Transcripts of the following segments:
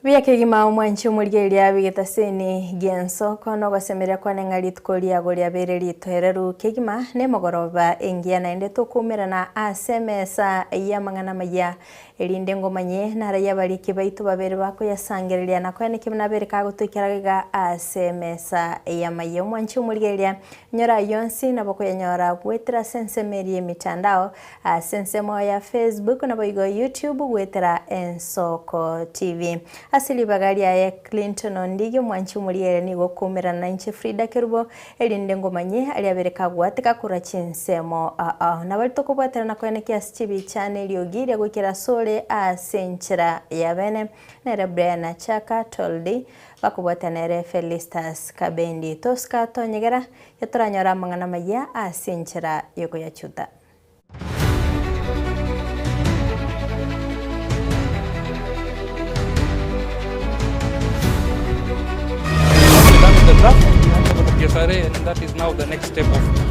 Buya kegima omwanchi omorigereria bw'egetaseni gi'ensoko nogosemeria kwane ng'a rituko riago riabeire ritoereru kegima nemogoroba engiya naende tokoumerana ase emesa y'amang'ana amaya Erinde ngomanye naraiyo abariki baito babere bakoyasangereria na koenekia buna abere kagotoikera iga ase emesa y'amayia. Omwanchi omorigereria, nyora ayio onsi nabo koyanyora goetera ase ensemo eria y'emitandao, ase ensemo ya Facebook naboigo YouTube goetera Ensoko TV. Ase ribaga riaye Clinton Ondigi omwanchi omorigereria nigo okoumerana nainche Frida Kerubo Erinde ngomanye aria abere kagwateka korwa chinsemo ao. Nabari tokobwaterana koenekia ase chibicha na eriogi ria goikera asore ase enchera ya bene, nere Brian Achaka Toldi, bakobwatia nere Felistus Kabendi. Tosika tonyegera, getoranyore amang'ana amayia ase enchera yokoyachuta.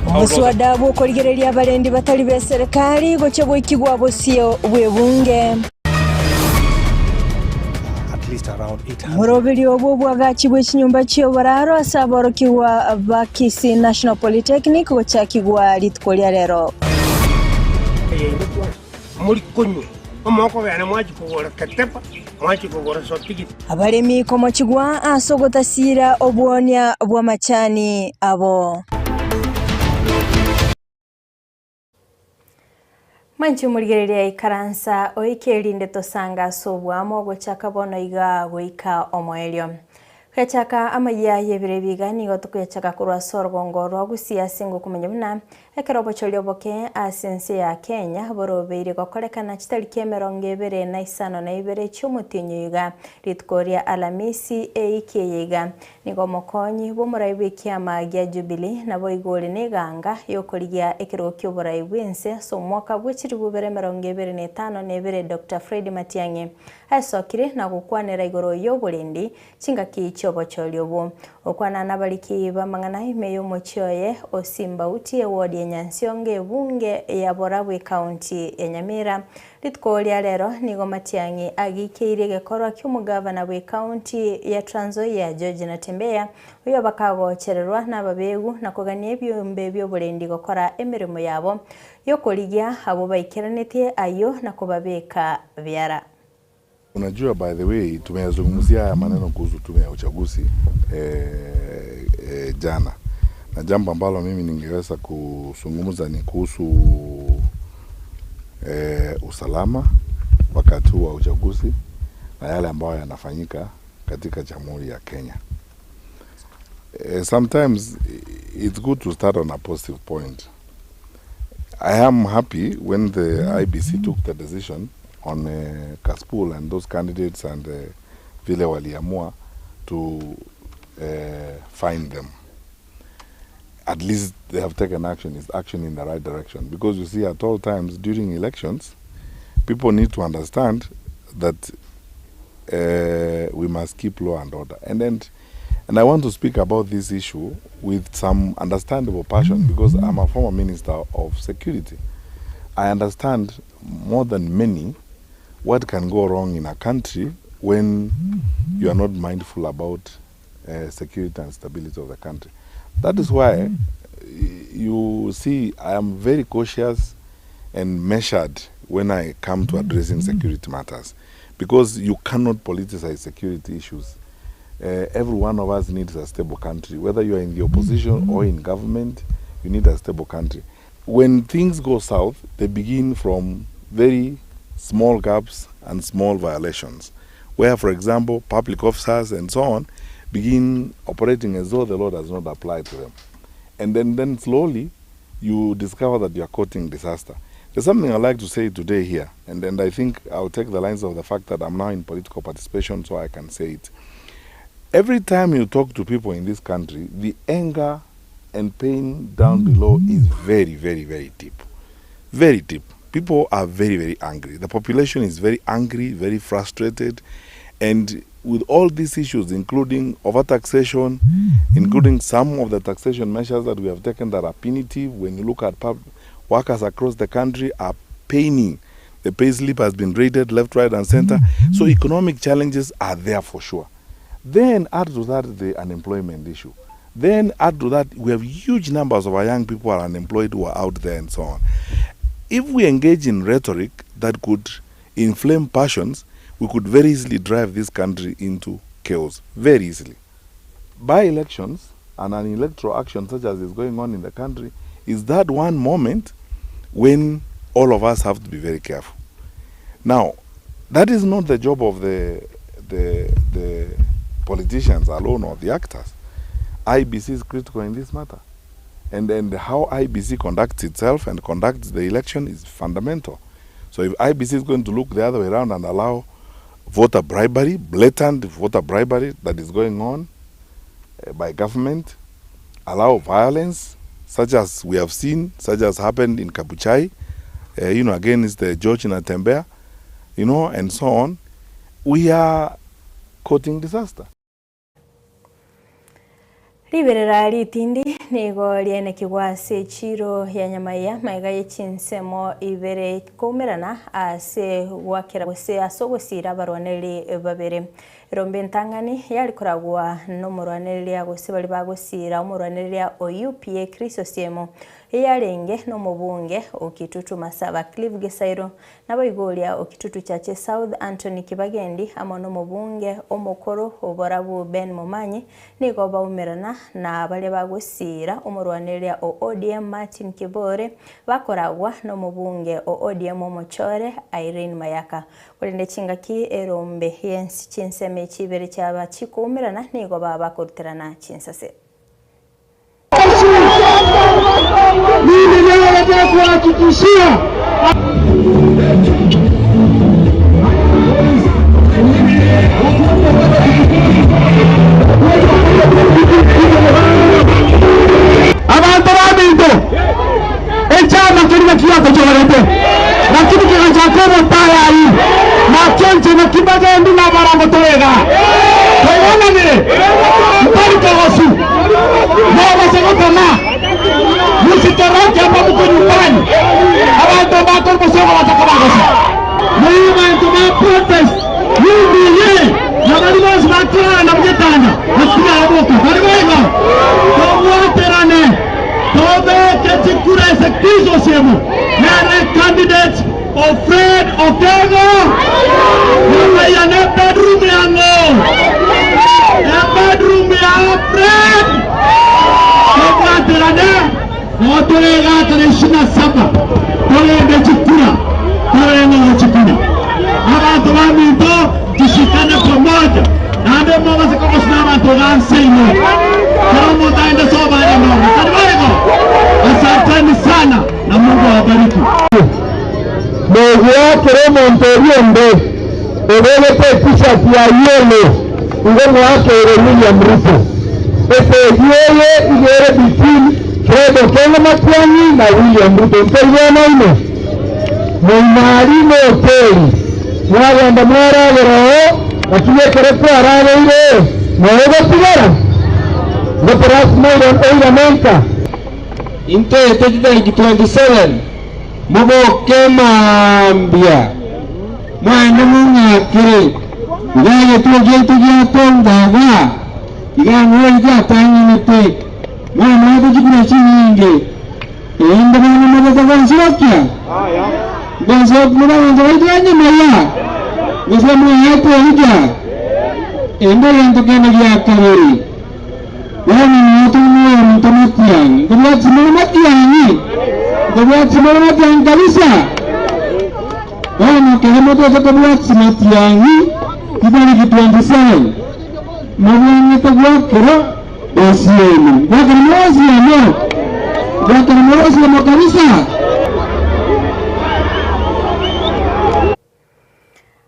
Omoswada bw'okorigereria abarendi batari b'eserekari gochia goikigwa bosio bw'ebunge. Omoroberio bw'oboagachi bwe chinyomba chi'oboraro ase aborokigwa ba Kisii National Polytechnic gochakigwa rituko ria rero. Abaremi komochigwa ase ogotasira obwonia bw'amachani abo. Mwanche omorigereria ikaransa oike erinde tosange ase oboamo gochaka bono iga goika omoerio. Gochaka amayia y'ebiro ebi iga nigo tokoyachaka korwa ase orogongo rwa Gusii ase ngokomanya buna ekero obochori oboke ase ense ya Kenya borobeire gokorekana chitariki emerongo ebere na isano na ibere chi'omotienyi oyo iga rituko ria Alamisi eiki eye iga Nigo omokonyi bw'omorai bw'ekiama gia Jubilee naboigo ore neganga y'okorigia ekerogo ki'oborai bw'ense ase omwaka bwe chilifu ibere emerongo ebere na etano na ebere Doctor Fred Matiang'i aesokire na gokwanera igoro y'oborendi chingaki chi'obochori obwo. Okwana nabariki b'amang'ana ime y'omochie oye o Simbauti eward ya Nyansiongo ebunge ya Borabu ekaunti ya Nyamira Rituko ria rero nigo Matiang'i agikeirie egekorwa ki'omogavana bw'ecounty ya Trans Nzoia George Natembeya, oyio bakagochererwa nababegu na kogania ebiombe bi'oborendi gokora emeremo yabo y'okorigia abwo baikeranetie ayio na kobabeka biara. Unajua by the way tumeyazungumzia haya maneno kuhusu tume ya uchaguzi jana na jambo ambalo mimi ningeweza kuzungumza ni kuhusu usalama wakati huu wa uchaguzi na yale ambayo yanafanyika katika Jamhuri ya Kenya. Sometimes it's good to start on a positive point. I am happy when the IEBC took the decision on Kaspool and those candidates and vile waliamua to find them. At least they have taken action, it's action in the right direction. Because you see at all times during elections, people need to understand that we must keep law and order. And then, and I want to speak about this issue with some understandable passion because I'm a former minister of security. I understand more than many what can go wrong in a country when you are not mindful about security and stability of the country. That is why you see I am very cautious and measured when I come to addressing security matters because you cannot politicize security issues. Every one of us needs a stable country. Whether you are in the opposition or in government, you need a stable country. When things go south, they begin from very small gaps and small violations, where, for example, public officers and so on begin operating as though the law does not apply to them. And then, then slowly you discover that you are courting disaster. There's something I'd like to say today here, and, and I think I'll take the lines of the fact that I'm now in political participation so I can say it. Every time you talk to people in this country, the anger and pain down below is very, very, very deep. Very deep. People are very, very angry. The population is very angry, very frustrated. And with all these issues, including overtaxation, including some of the taxation measures that we have taken that are punitive, when you look at pub- workers across the country are paining. The pay slip has been raided left, right, and center. So economic challenges are there for sure. Then add to that the unemployment issue. Then add to that, we have huge numbers of our young people who are unemployed who are out there and so on. If we engage in rhetoric that could inflame passions, we could very easily drive this country into chaos. Very easily. By elections and an electoral action such as is going on in the country is that one moment when all of us have to be very careful. Now, that is not the job of the, the, the politicians alone or the actors. IBC is critical in this matter. And, and how IBC conducts itself and conducts the election is fundamental. So if IBC is going to look the other way around and allow voter bribery, blatant voter bribery that is going on eh, by government, allow violence such as we have seen, such as happened in Kabuchai, uh, you know, against the George Natembeya, you know, and so on, we are courting disaster. Riberera ritindi nigo riaenekigwa ase echiiro ya Nyamaiya magega ye chinsemo ibere koumerana ase goakera gose ase ogosiira abarwanereri babere. Erombe entang'ani yare koragwa nomorwanereria gose baria bagosiira omorwanereria o UPA Chris Osiemo eyarenge nomobunge o Kitutu Masaba Clive Gisairo Naboigo oria o Kitutu Chache South Anthony Kibagendi amo nomobunge omokoro oborabu Ben Momanyi nigo baumerana na baria bagosiira omorwanereria o ODM Martin Kibore bakoragwa nomobunge o ODM omochore Irene Mayaka. Korende chingaki erombe yensi chinsemo echi ibere chiaba chikoumerana nigo baba bakoruterana chinsase. Mimi leo nataka kuhakikishia abantu baminto echama keria kiagochorete lakini kigachaka obotayayi nakio inche naki mbagendi nabarango torega twaigwananire ntari kogosu mobase gotama musitoroke hapa muko nyumbani abantu mbakori bosongo bataka bagosa naye bantu ba protest yumbiye nabari bonsi bakorana mugetanda bakiraboka bari boigo tobwaterane tobeke chikura ase Chris Osiemo nere candidate of Fred Okengo Nyamaiya ne bedroom yang'o e bedroom ya Fred tobwaterane noo tore igaa tarehe ishirini na saba torende chikura torore ng'a gochikura abanto baminto tushikane pamoja naende mogose kogosina abanto iga nse ime kera omonto aende sobo aye nomo tari boigo asanteni sana na Mungu awabariki. Mogoakera omonto oria onde obegete e-t-shirt ya yellow igo moakere William Ruto. Esegi eye iga ere between Fred Okengo Matiang'i na William Ruto. Ntoigwanaine? Moima aria na hoteli mwagenda mwaragera oo lakini ekero kwarageire noe gotigara ngo perhaps oirane nka. Inte chitariki 27 moboke mambia mwana mong'akere iga egetuo giaito giatongaga iga ng'ori giatang'anete mwana ote chikura chinyinge erinde bono mogocha gonsirokia gonsirokia mobagoncha baito banyamaya gose mwaete obuya ende egento kende gia kabere bono nigo omonto Matiang'i nkobwatisia mono Matiang'i nkobwatisia mono Matiang'i kabisa. Bono ekero mogocha kobwatia Matiang'i chitariki 27, mobwenerete goakera Osiemo. Goakera more Osiemo? Goakera more Osiemo kabisa?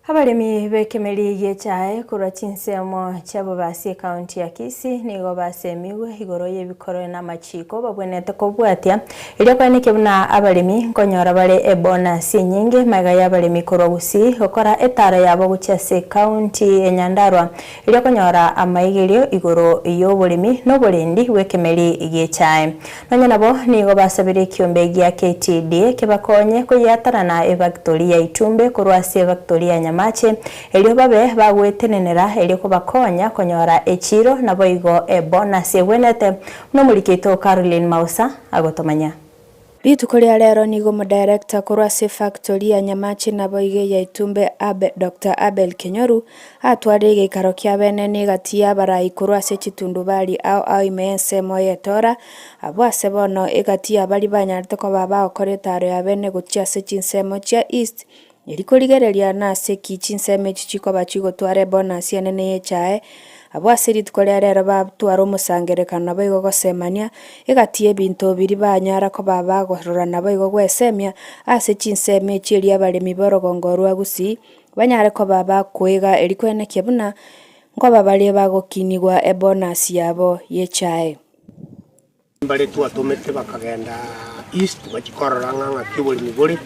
Abaremi b'ekemeri gi'echae korwa chinsemo chi'ababasi ekaunti ya Kisii nigo basemigwe igoro y'ebikoro na amachiko babwenerete kobwatia erio koenekia buna abaremi nkonyora bare ebonus enyinge magega y'abaremi korwa Gusii gokora etaro yabo gochia ase ekaunti ya Nyandarua erio konyora amaigerio igoro y'oboremi na oborendi bw'ekemeri gi'echae. Nonya nabo nigo basabire ekiombe gia KTDA kebakonye koyeatanana efakitori ya Itumbe korwa ase efakitori ya Nyamache, erio babe bagwetenenera erio kobakonya konyora echiiro naboigo ebonus egwenete, buna omoriki oito Caroline Mausa agotomanya. Rituko ria rero nigo omodirector korwa ase efactory ya Nyamache naboigo eya Itumbe Abe Doctor Abel Kenyoru atwarire egeikaro kia bene negati y'abarai korwa ase chitundubari ao ao ime y'ensemo y'etora abwo ase bono egati y'abaria banyarete koba bagokora etaro ya bene gochia ase chinsemo chia East Eri korigereria nase ki chinsemo echi chikoba chigotwara ebonus enene y'echae, abwo ase rituko ria rero batware omosangererekano naboigo gosemania, egati y'ebinto biria banyara koba bagorora naboigo gwesemia ase chinsemo echi erio abaremi b'orogongo rwa Gusii banyare koba bakoiga eri kwenekia buna nkoba bare bagokinigwa ebonus yabo y'echae. Mbare twatomete bakagenda East bachie korora ng'a ng'aki oboremi bore,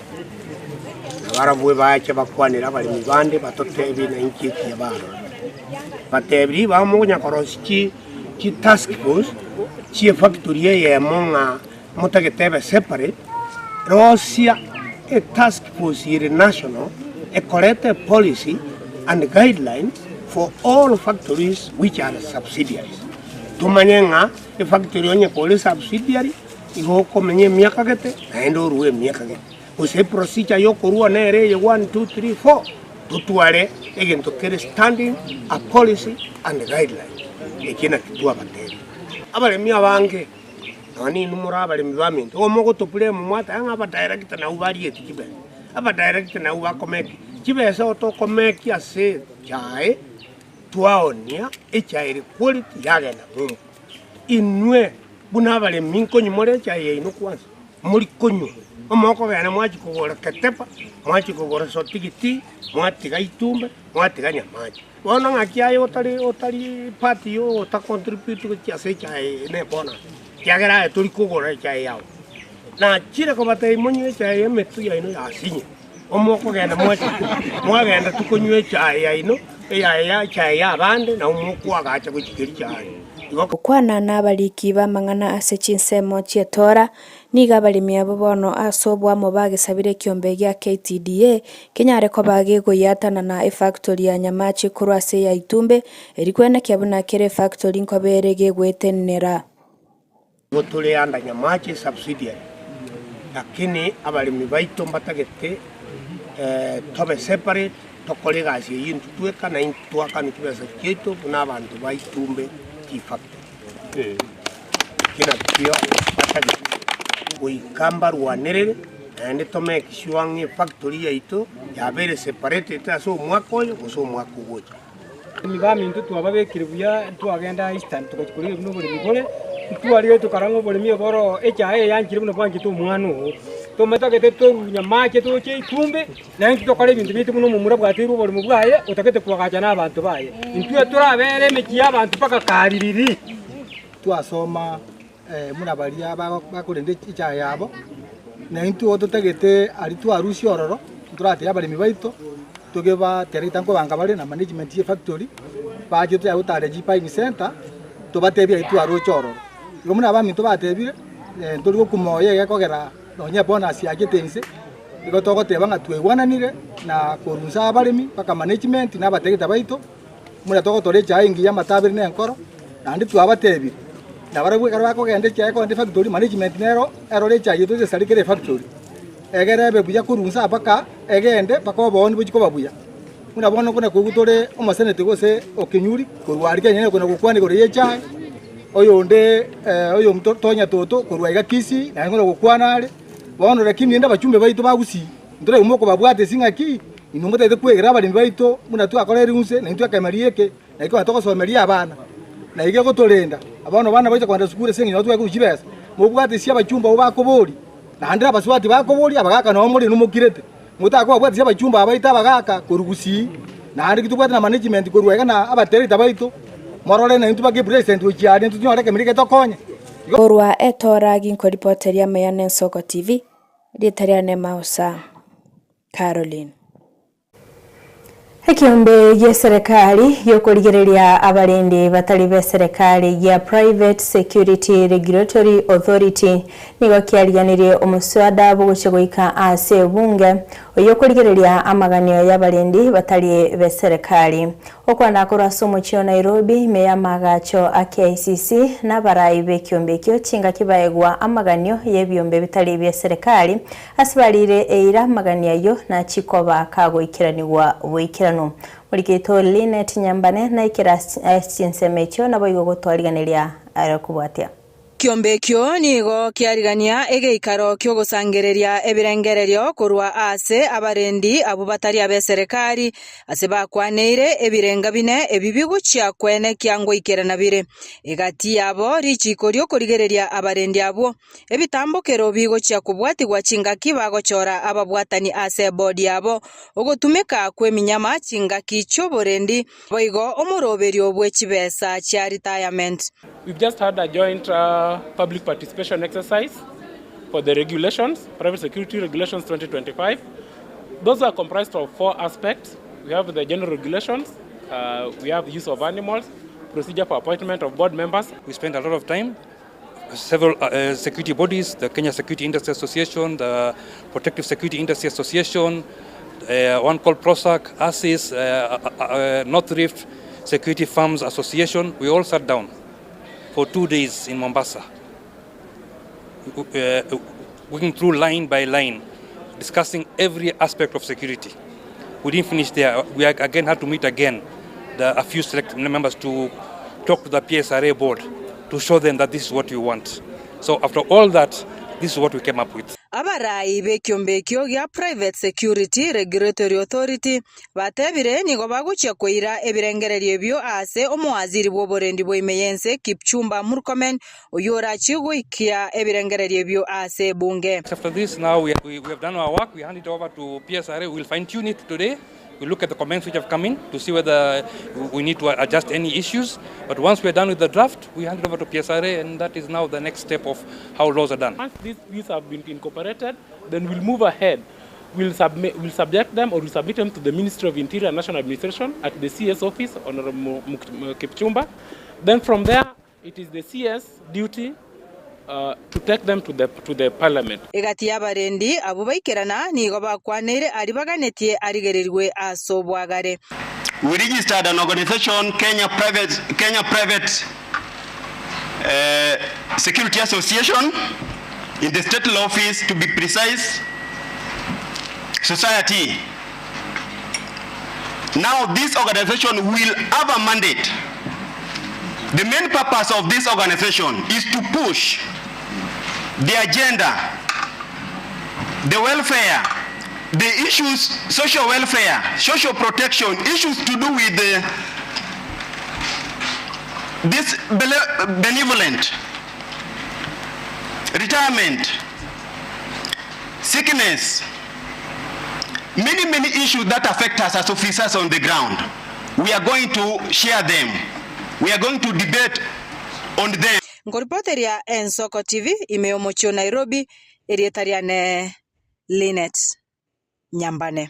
na barabwo bache bakwanere abaremi bande batotebie na inki ekiya barora. Batebirie bamonya korosia chi chi task force chie factory eyemo ng'a motagete ebe separate, rosia etask force ere national ekorete epolicy and guidelines for all factories which are subsidiaries. Tomanye ng'a Efactory onye kore subsidiary igo okomenya emiaka gete naende orue emiaka gete. Gose eprocedure ya okorua nere eye one, two, three, four, totware egento kere standing, a policy and guideline. Ekio nakio twabatebia. Abaremi abange nonya ninwe more abaremi baminto, igo mogotoblame mwateba ng'a abadirector nabwo barieti chibesa, abadirector nabwo bakomeki, chibesa otokomeki ase echae. Twaonia echae ere quality yagenda ng'umbu. Inwe buna abaremi nkonywa more echae yaino kwanza, mori konywa, omokogenda mwachia kogora Ketepa, mwachia kogora Sotik tea, mwatiga Itumbe, mwatiga Nyamache. Bono ng'aki aye otari otari part yo ota contribute gochia ase echae eye ne bonus, ekiagera aye tori kogora echae yao. Nachire kobatebia monywe echae y'emetwe yaino yasinye. Omokogenda mwacha mwagenda tikonywa echae yaino, eyaye ya echae y'abande, nabo mokoagacha gochia keria chiaye. Igo. Gokwana nabariki b'amang'ana ase chinsemo chi'etora, nigo abaremi abwo bono ase oboamo bagesabire ekiombe gia KTDA kenyare koba gegoyiatanana efactory ya Nyamache korwa ase eya Itumbe, eri kwenekia buna kera efactory nkoba ere gegwetenenera. Nigo tore under Nyamache subsidiary lakini abaremi baito mbatagete tobe separate tokore egasi eyio intwe tweka na intwe twakane chibesa chiaito buna abanto ba Itumbe Tea Factory. Eki nakio batagete goika mbarwanerere naende to make sure ng'a efactory yaito yabeire separated ase omwaka oyo gose omwaka ogocha. Abaremi baminto twababekire buya, ntwagenda Eastern togachia korigia buna oboremi bore, ntwarigeretie tokarora ng'a oboremi obo oro echae eye yanchire buna bwanchete omwana oo. Tomatagete torunya amache toche itumbe, naende intwe tokore ebinto biaito buna omomura bwateirwe oboremo bwaye, otagete koagacha na abanto baye. Intwe torabere emechie ya abanto mpaka kaririri. Twasoma buna baria bakorenda echae yabo, na intwe totagete aria twarusia ororo, toratebie abaremi baito, togebaterete nkobanga bare na management ye factory, bache tochake gotara chibuying center, tobatebie aria twaroche ororo. Igo buna abaminto batebire, ntori gokumoyia egekogera nonye ebonus yachete inse, igo togoteba ng'a twaigwananire na korunsa abaremi mpaka management na abaterekta baito. Buna togotora echae engiya amataberi na enkoro, naende twabatebirie, nabarabwo ekero bakogenda echae kogenda efactory, management nero erore echae yaito esare kere efactory, egere ebe buya korwa inse mpaka egende mpaka obooni bochie koba buya. Buna bono buna koigwa tore omoseneti gose okenyuri korwa aria Kenya okona gokwana igoro ya echae, oyonde oyo Tonya Toto korwa iga Kisii naye ng'ora gokwana are, bono lakini rende abachumbe baito ba Gusii. Ntoraigwe mokobabwata ase ng'aki, inwe motagete kwegera abaremi baito buna twakora erinse, naintwe ekemeria eke, naki konya togosomeria abana, na iga egotorenda. Bono abana bacha kogenda sukuru ase eng'encho nabo twakorwa chibesa, mobwate ase abachumba abwo bakoboria, naende abasubati bakoboria, abagaka nabo more inwe mokirete. Motakobabwatesia abachumba aba baito abagaka korwa gusii, naende ki tobwate na management korwa iga na abatereta baito, morore naintwe mpaka epresident gochia aria intwe tonyore ekemeria getokonye. Korwa etoora ginkoripoteria amaya n'Ensoko TV, Rieta riane Mausa Caroline. Ekeombe gi'eserekari gi'okorigereria abarendi batari b'eserekari gia Private Security Regulatory Authority nigo kiariganirie omoswada bogochia goika ase ebunge oyio okorigereria amaganio y'abarendi batari b'eserekari. Okwana korwa ase omochie o Nairobi ime y'amaagacho a KICC nabarai b'ekiombe ekio chingaki baegwa amaganio y'ebiombe bitari bi'eserekari Ase barire eira amagani ayio nachie koba kagoikeranigwa boikeranu. Morikeito Linet Nyambane naikere ase chinsemo echio naboigo gotwariganeria are kobwatia. Ekiombe ekio nigo kiarigania egeikaro ki'ogosangereria ebirengererio korwa aase abarendi abwo batari ab'eserekari, ase bakwaneire ebirenga bine ebi bigochia kwenekia ngoikerana bire. Egati yabo richiiko ri'okorigereria abarendi abwo. Ebitambokero bigochia kobwatigwa chingaki bagochora ababwatani ase ebodi yabo, ogotumeka kw'eminyama chingaki chi'oborendi, boigo omoroberio bwe chibesa chia retirement. We've just had a joint public participation exercise for the regulations, Private Security Regulations 2025. Those are comprised of four aspects. We have the general regulations, we have use of animals, procedure for appointment of board members. We spent a lot of time several security bodies, the Kenya Security Industry Association, the Protective Security Industry Association, one called PROSAC, ASIS, North Rift Security Firms Association. We all sat down for 2 days in Mombasa, working through line by line, discussing every aspect of security. We didn't finish there. We again had to meet again, a few select members to talk to the PSRA board to show them that this is what we want. So after all that, this is what we came up with. Abarai b'ekiombe ekio gia Private Security Regulatory Authority batebire nigo bagochia koira ebirengererio ebio aase omowaziri bw'oborendi bwa ime y'ense Kipchumba Murkomen oyio orachie goikia ebirengererio ebio aase ebunge. After this now we, we, we have done our work, we hand it over to PSRA, we will fine tune it today. We look at the comments which have come in to see whether we need to adjust any issues. But once we are done with the draft, we hand it over to PSRA, and that is now the next step of how laws are done. Once these views have been incorporated, then we'll move ahead. We'll, submit, we'll subject them or we'll submit them to the Ministry of Interior and National Administration at the CS office, Honorable Kipchumba. Then from there, It is the CS duty to take them to the to the parliament. Egati y'abarendi abwo baikerana nigo bakwaneire aria baganetie arigererigwe ase obwagare. We registered an organization Kenya Private, Kenya Private Security Association in the State Law Office to be precise society. Now this organization will have a mandate. The main purpose of this organization is to push the agenda, the welfare, the issues, social welfare, social protection, issues to do with the, this benevolent, retirement, sickness, many, many issues that affect us as officers on the ground. We are going to share them. We are going to debate on them. Nkoripoteria Ensoko TV ime y'omochie o Nairobi, erieta riane Linet Nyambane.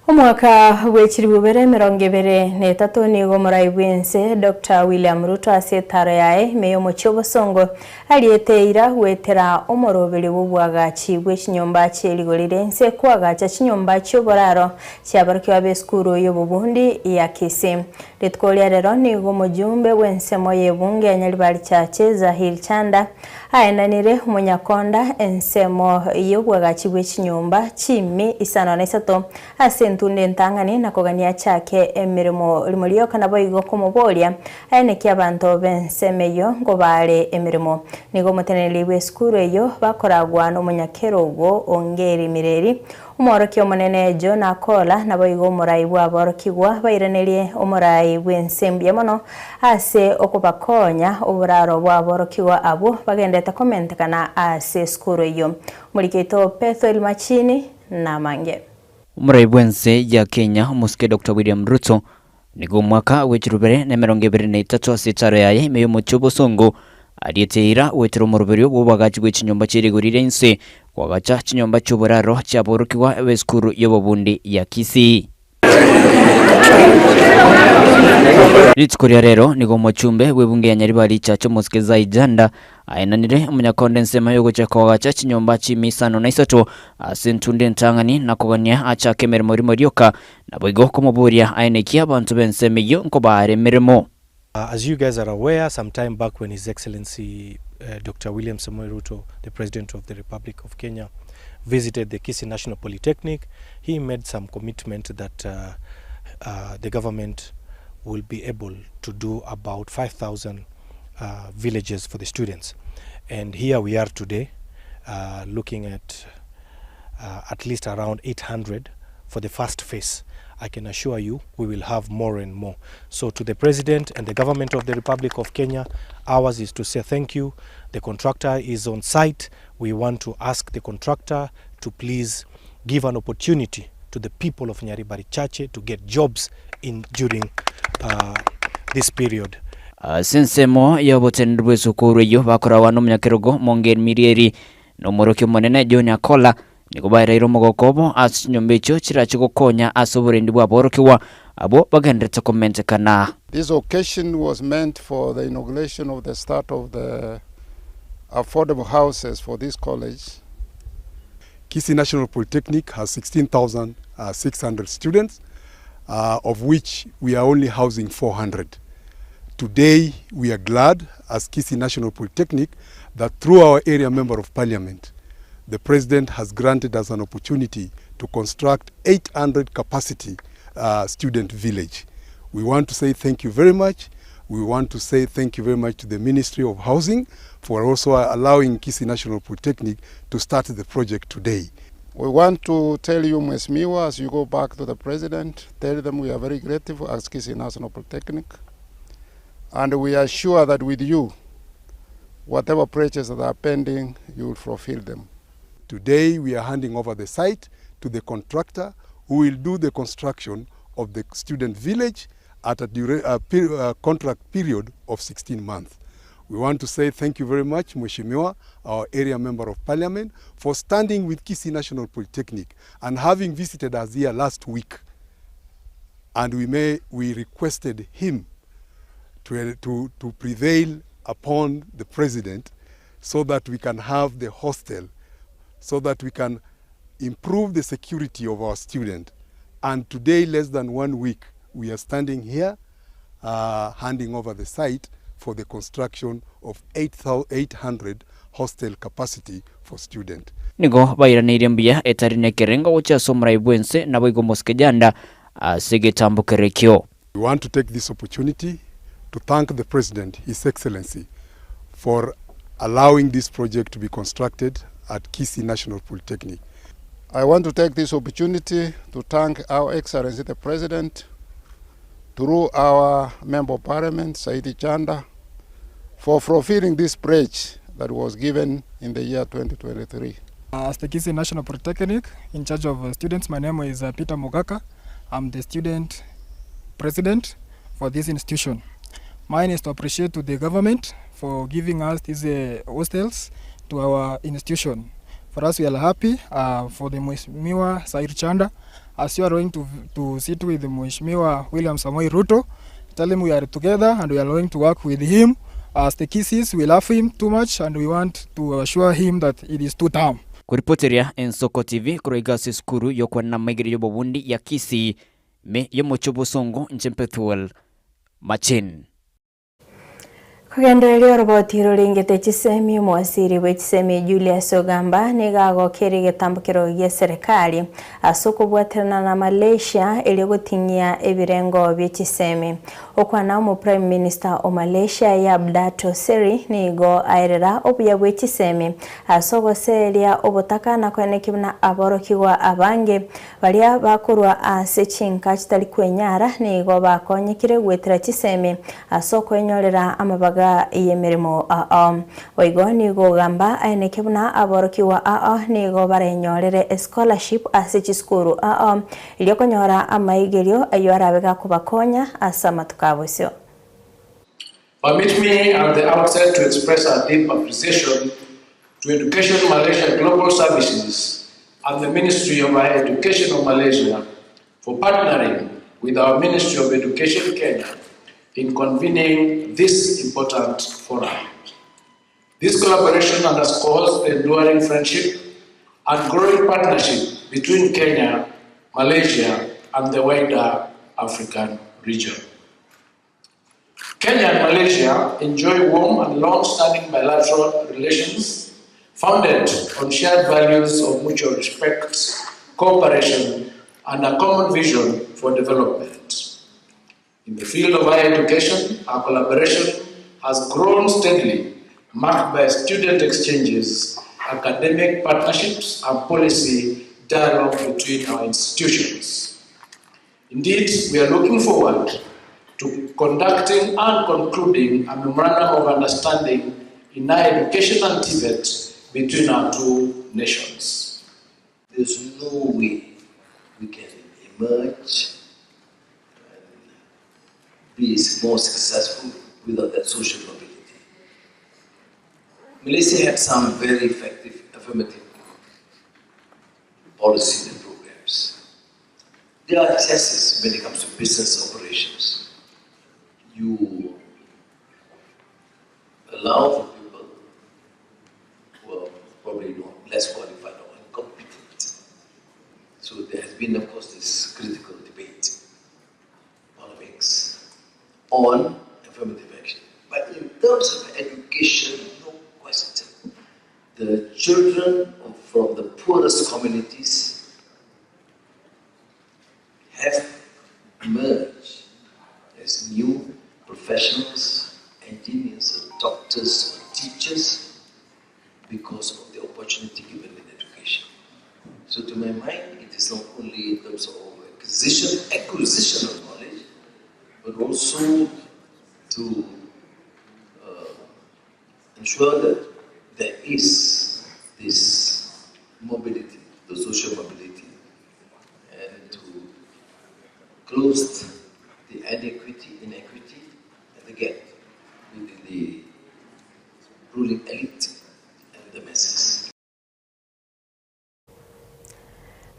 Omwaka bw'echilifu ibere emerongo ebere na etato nigo omorai bw'ense Doctor William Ruto ase etaro yaye ime y'omochie obosongo ariete eira goetera omoroberi bw'obwagachi bwe chinyomba chie rigori ri'ense koagacha chinyomba chi'oboraro chiabarokigwa b'esukuru y'obobundi ya Kisii. Rituko ria rero nigo omojumbe bw'ensemo y'ebunge ya Nyaribari Chache Zahir Chanda Aenanire omonyakonda ensemo y'obwagachi bwe chinyomba chiimi isano na isato ase. entunde entang'ani na kogania achake emeremo rimo rioka naboigo komoboria aenekie abanto b'ensemo eyio nkobaare emeremo. Nigo omoteneneri bw'esukuru eyio bakoragwa nomonyakerogo Ongeri Mireri, Omworokia omonene John Akola, naboigo omorai bw'aborokigwa bairanerie omorai bw'ense mbuya mono ase okobakonya oboraro bw'aborokigwa abwo bagendete komentekana ase esukuru eyio. Omoriki oito Pethuel Machini namange. Omorai bw'ense ya Kenya omosike Doctor William Ruto nigo omwaka bw'echirubere na emerongo ebere na etato ase echaro yaye ime y'omochie obosongo ariete eira goetera omoroberio bw'oboagachi bwe chinyomba chie rigori ria inse koagacha chinyomba chi'oboraro chiaborokigwa b'esukuru y'obobundi ya Kisii. Rituko ria rero nigo omochumbe bw'ebunge ya Nyaribari Chacha omosike Zai Janda aenanire omonyakonde ensemo y'ogochia koagacha chinyomba chi'emisano na isato ase entunde entang'ani na kogania achake emeremo rimo rioka Naboigo komoboria aenekie abanto b'ensemo eyio nkobaare emeremo. As you guys are aware, some time back when His Excellency Doctor William Samoei Ruto, the President of the Republic of Kenya, visited the Kisii National Polytechnic, he made some commitment that the government will be able to do about 5,000 villages for the students. And here we are today looking at at least around 800 for the first phase. I can assure you we will have more and more. So to the President and the government of the Republic of Kenya, ours is to say thank you. The contractor is on site. We want to ask the contractor to please give an opportunity to the people of Nyaribari Chache to get jobs in during uh, this period. Ase ensemo y'oboteneneri bw'esukuru eyio bakoragwa nomonyakerogo Mongeri Mirieri na omworokia omonene John Akola Nigo baereire omogoko obo ase chinyomba echio chirache gokonya ase oborendi bw'aborokigwa abwo bagenderete komentekana. This occasion was meant for the inauguration of the start of the affordable houses for this college. Kisii National Polytechnic has 16,600 students, of which we are only housing 400. Today, we are glad as Kisii National Polytechnic that through our area member of parliament, the president has granted us an opportunity to construct 800 capacity uh, student village. We want to say thank you very much. We want to say thank you very much to the Ministry of Housing for also allowing Kisii National Polytechnic to start the project today. We want to tell you, Mheshimiwa, as you go back to the president, tell them we are very grateful as Kisii National Polytechnic. And we are sure that with you, whatever pledges that are pending, you will fulfill them. Today, we are handing over the site to the contractor who will do the construction of the student village at a, dura a, per a contract period of 16 months. We want to say thank you very much, Mheshimiwa, our area member of parliament, for standing with Kisii National Polytechnic and having visited us here last week. And we, may, we requested him to, to, to prevail upon the president so that we can have the hostel, so that we can improve the security of our student. And today, less than one week, we are standing here uh, handing over the site for the construction of 800 hostel capacity for student. Nigo bairaneirie mbuya etari nekerengo gochia ase omorai bw'ense naboigo omosike Janda ase egetambokero ekio. We want to take this opportunity to thank the President, His Excellency, for allowing this project to be constructed at Kisii National Polytechnic. I want to take this opportunity to thank Our Excellency the President through our Member of Parliament, Saidi Chanda, for fulfilling this pledge that was given in the year 2023. As the Kisii National Polytechnic, in charge of students, my name is Peter Mugaka. I'm the student president for this institution. Mine is to appreciate to the government for giving us these hostels to our institution. For us, we are happy for the Mheshimiwa Sair Chanda. As you are going to, to sit with Mheshimiwa William Samoei Ruto, tell him we are together and we are going to work with him. As the Kisiis, we love him too much and we want to assure him that it is two term. Koripoteria Ensoko TV korwa iga ase esukuru y'okwanena amaigerio y'obobundi ya Kisii, ime y'omochie o Bosongo, inche Pethuel Machin. Kogendereria oroboti roringete chisemi, omowasiri bwe chisemi Julius Ogamba nigo agokeire egetambokero gie serikali ase okobwaterana na Malaysia erio goting'ia ebirengo bie chisemi. Okwana omo Prime Minister o Malaysia Yab Dato Seri nigo aerera obuya bwe chisemi ase ogoseria obotaka na koenekia buna aborokigwa abange Baria bakorwa ase chinka chitari kwenyara nigo bakonyekire goetera chisemi ase okwenyorera amabaga y'emeremo ao. Boigo nigo ogamba aeneke buna aborokigwa ao nigo barenyorere escholarship ase chisukuru ao erio konyora amaigerio ayio arabe gakobakonya ase amatuko a bosio. Permit me at the outset to express our deep appreciation to Education Malaysia Global Services and the Ministry of Higher Education of Malaysia for partnering with our Ministry of Education Kenya in convening this important forum. This collaboration underscores the enduring friendship and growing partnership between Kenya, Malaysia, and the wider African region. Kenya and Malaysia enjoy warm and long-standing bilateral relations founded on shared values of mutual respect, cooperation, and a common vision for development. In the field of higher education, our collaboration has grown steadily, marked by student exchanges, academic partnerships, and policy dialogue between our institutions. Indeed, we are looking forward to conducting and concluding a memorandum of understanding in higher education and TVET between our two nations. There's no way we can emerge and be more successful without that social mobility. Malaysia had some very effective affirmative policies and programs. There are excesses when it comes to business operations. You allow for people who are probably not less qualified or incompetent. So there has been, of course, this critical debate, polemics on affirmative action. But in terms of education, no question, the children of, from the poorest communities have emerged as new professionals, engineers, doctors, or teachers because of the opportunity given in education. So to my mind, it is not only in terms of acquisition, acquisition of knowledge, but also to ensure that there is this mobility, the social mobility, and to close the inequity, inequity and the gap within the ruling elite and the masses.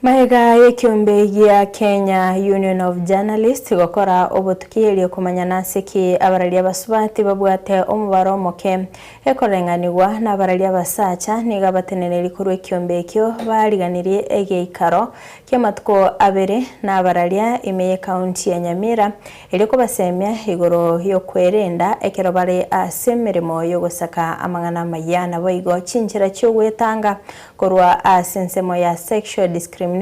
Magega y'ekiombe gia Kenya Union of Journalists gokora obotuki erio komanya nase ki abararia abasubati babwate omobaro omoke ekoreng'anigwa na abararia abasacha nigo abateneneri korwa ekiombe ekio bariganirie egeikaro kia amatuko abere na abararia ime ye county ya Nyamira erio kobasemia igoro y'okwerenda ekero bare ase emeremo y'ogosaka amang'ana amaya naboigo chinchera chiogwetanga korwa ase ensemo ya sexual discrimination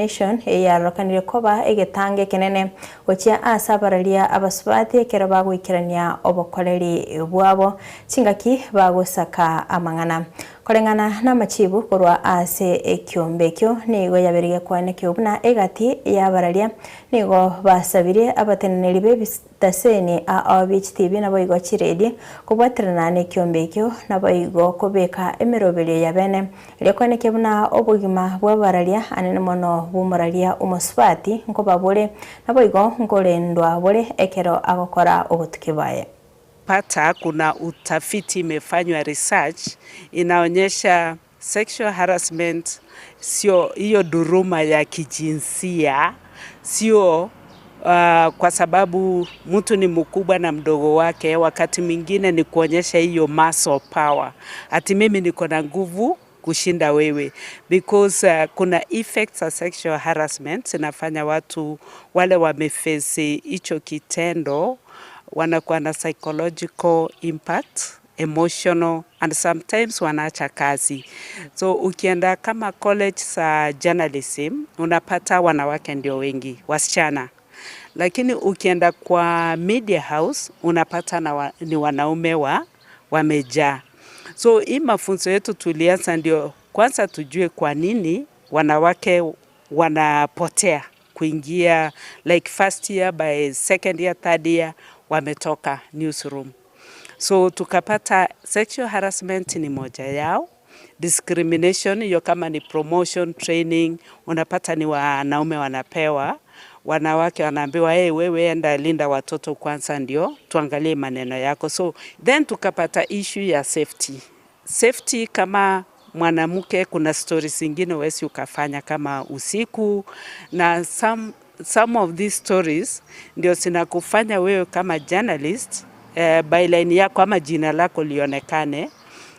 eyarokanire koba egetango ekenene gochia ase abararia abasubati ekero bagoikerania obokoreri bwabo chingaki bagosaka amang'ana. Koreng'ana na amachibu korwa ase ekiombe ekio nigo yabeire gekwanekio buna egati y'abararia nigo basabirie abateneneri b'ebitaseni ao bie chitibi naboigo chiredi kobwaterana nekiombe ekio naboigo kobeka emeroberio yabene erio koenekia buna obogima bw'abararia anene mono bw'omoraria omosubati nkoba bore naboigo nkorendwa bore ekero agokora obotuki bwaye. Pata kuna utafiti imefanywa research inaonyesha sexual harassment sio hiyo dhuluma ya kijinsia sio kwa sababu mtu ni mkubwa na mdogo wake, wakati mwingine ni kuonyesha hiyo muscle power, ati mimi niko na nguvu kushinda wewe because kuna effects za sexual harassment zinafanya watu wale wameface hicho kitendo wanakuwa na psychological impact. emotional and sometimes wanaacha kazi. So ukienda kama college za journalism unapata wanawake ndio wengi, wasichana. Lakini ukienda kwa media house unapata na wa, ni wanaume wa wamejaa. So hii mafunzo yetu tulianza ndio kwanza tujue kwa nini wanawake wanapotea kuingia like first year by second year, third year wametoka newsroom. So tukapata sexual harassment ni moja yao, discrimination hiyo kama ni promotion training, unapata ni wanaume wanapewa, wanawake wanaambiwa hey, wewe enda linda watoto kwanza ndio tuangalie maneno yako. So then tukapata issue ya safety. Safety kama mwanamke, kuna stories zingine huwezi ukafanya kama usiku, na some, some of these stories ndio zinakufanya wewe kama journalist eh, byline yako ama jina lako lionekane,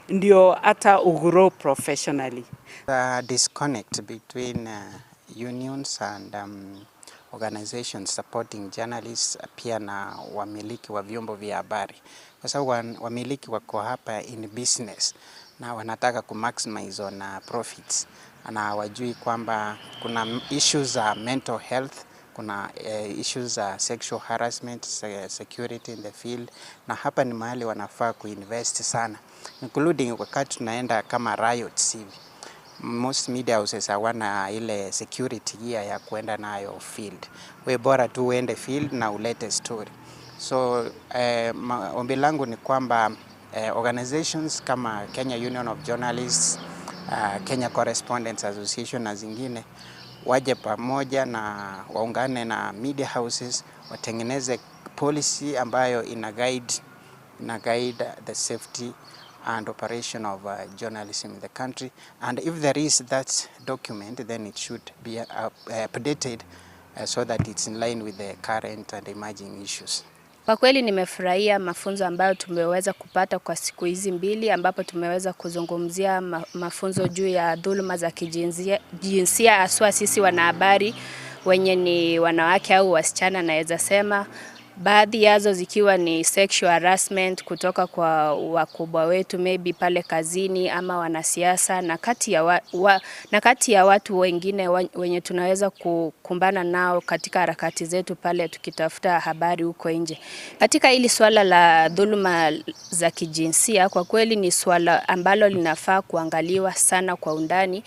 ndio hata ugrow professionally. The disconnect between uh, unions and um, organizations supporting journalists pia na wamiliki wa vyombo vya habari, kwa sababu wamiliki wako hapa in business na wanataka ku maximize on uh, profits na hawajui kwamba kuna issues za mental health kuna uh, issues za sexual harassment, security in the field, na hapa ni mahali wanafaa kuinvest sana, including wakati tunaenda kama riots hivi most media houses hawana ile security gear ya kuenda nayo field. We bora tu uende field na ulete story. So eh, ombi langu ni kwamba eh, organizations kama Kenya Union of Journalists, uh, Kenya Correspondents Association na zingine waje pamoja na waungane na media houses watengeneze policy ambayo ina guide, ina guide the safety and operation of uh, journalism in the country. And if there is that document, then it should be uh, updated uh, so that it's in line with the current and emerging issues. Kwa kweli nimefurahia mafunzo ambayo tumeweza kupata kwa siku hizi mbili ambapo tumeweza kuzungumzia mafunzo juu ya dhuluma za kijinsia jinsia haswa sisi wanahabari wenye ni wanawake au wasichana naweza sema baadhi yazo zikiwa ni sexual harassment kutoka kwa wakubwa wetu maybe pale kazini ama wanasiasa na kati ya, wa, wa, na kati ya watu wengine wa, wenye tunaweza kukumbana nao katika harakati zetu pale tukitafuta habari huko nje. Katika hili swala la dhuluma za kijinsia, kwa kweli ni swala ambalo linafaa kuangaliwa sana kwa undani